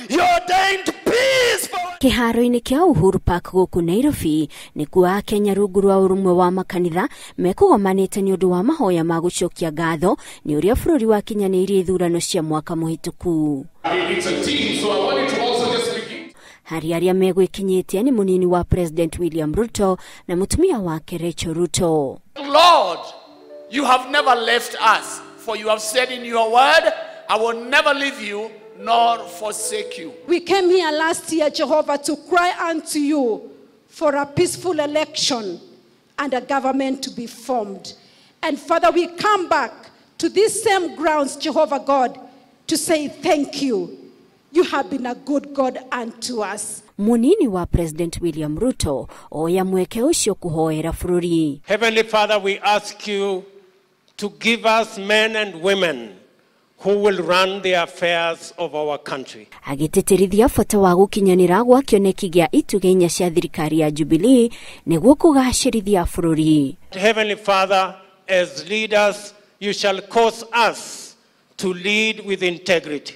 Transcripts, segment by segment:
You ordained peace for Kĩharo-inĩ kĩa Uhuru Park gũkũ Nairobi nĩkuo Akenya rungu rwa ũrũmwe wa makanitha mekũgomanĩte nĩ ũndũ wa mahoya ma gũcokia ngatho nĩ ũrĩa bũrũri wakinyanĩirie ithurano cia mwaka mũhĩtũku. It's a team, so I want you to also just begin. Harĩ arĩa megwĩkinyĩtie nĩ mũnini wa President William Ruto na mũtumia wake Rachel Ruto. Lord, you have never left us, for you have said in your word, I will never leave you nor forsake you. We came here last year, Jehovah, to cry unto you for a peaceful election and a government to be formed. And Father, we come back to these same grounds, Jehovah God, to say thank you. You have been a good God unto us. Munini wa President William Ruto oya mweke ũcio kũhoera bũrũri. Heavenly Father, we ask you to give us men and women who will run the affairs of our country. Agĩtĩtĩrithia bata wa gũkinyanĩra gwa kĩoneki gĩa itugĩ inya cia thirikari ya Jubilee nĩguo kũgacĩrithia bũrũri. Heavenly Father, as leaders, you shall cause us to lead with integrity.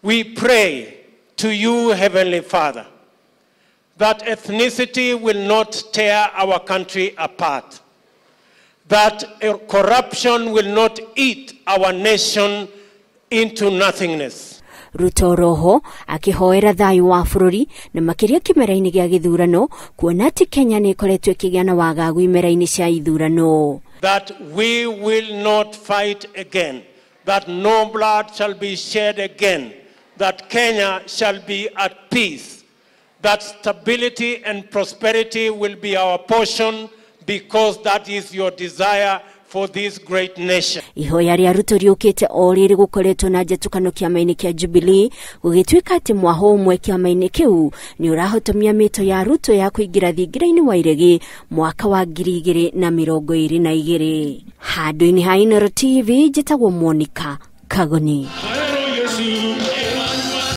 We pray to you, Heavenly Father, that ethnicity will not tear our country apart, that corruption will not eat our nation into nothingness. Ruto roho akĩhoera thayũ wa bũrũri na makĩria kĩmera-inĩ gĩa gĩthurano kuona atĩ Kenya nĩ ĩkoretwo ĩkĩgĩa na wagagu imera-inĩ cia ithurano. That we will not fight again, that no blood shall be shed again, that Kenya shall be at peace, that stability and prosperity will be our portion, because that is your desire for this great nation. Ihoya rĩa Ruto rĩũkĩte o rĩrĩ gũkoretwo na njatũkano kĩama-inĩ kĩa Jubilee gũgĩtuĩka atĩ mwaho ũmwe kĩama-inĩ kĩu nĩ ũrahotomia mĩto ya Ruto ya kũingĩra thingira-inĩ wa iregi mwaka wa 2022. Handũ-inĩ ha Inooro TV njĩtagwo Monica Kagoni. Yesu.